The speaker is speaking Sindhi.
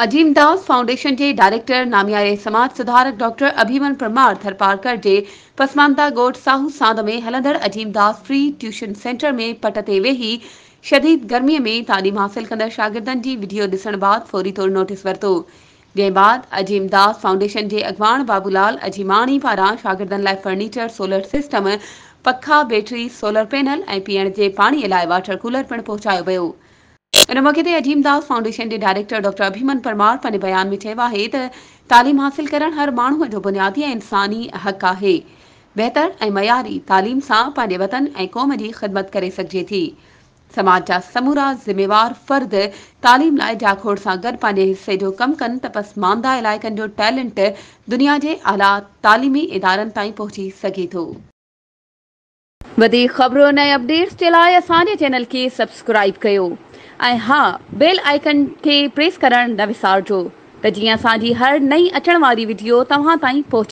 اجيمداس فائونڊيشن جي ڊائريڪٽر نامياري سماج سڌارڪ ڊاڪٽر اڀيمن پرمار ٿرپارڪر جي پسمانده ڳوٺ ساهو ساند ۾ هلندڙ اجيمداس فري ٽيوشن سينٽر ۾ پٽ تي ويهي شديد گرمي ۾ تعليم حاصل ڪندڙ شاگردن جي وڊيو ڏسڻ بعد فوري طور نوٽيس ورتو جنهن بعد اجيمداس فائونڊيشن جي اڳواڻ بابولال اجيماڻي پاران شاگردن لاء فرنيچر، سولر سسٽم، پکا، بيٽري، سولر پينل ۽ پيئڻ جي پاڻي لاء واٽر ڪولر پڻ پهچايو ويو. ان موقعي تي اجيم داس فائونڊيشن جي ڊائريڪٽر ڊاڪٽر اڀيمن پرمار پنهنجي بيان ۾ چيو آهي ته تعليم حاصل ڪرڻ هر ماڻهوء جو بنيادي ۽ انساني حق آهي. بهتر ۽ معياري تعليم سان پنهنجي وطن ۽ قوم جي خدمت ڪري سگهجي ٿي. سماج جا سمورا ذميوار فرد تعليم لاء جاکوڙ سان گڏ پنهنجي حصي جو ڪم ڪن ته پسمانده علائقن جو ٽيلنٽ دنيا جي اعليٰ تعليمي ادارن تائين پهچي سگهي ٿو. وڌيڪ خبرن ۽ اپڊيٽس جي لاء اسان جي چينل کي سبسڪرائيب ڪيو ۽ ها بيل آئيڪن کي پريس ڪرڻ نه وسارجو ته جيئن اسان جي هر نئين اچڻ واري وڊيو توهان تائين پهچي.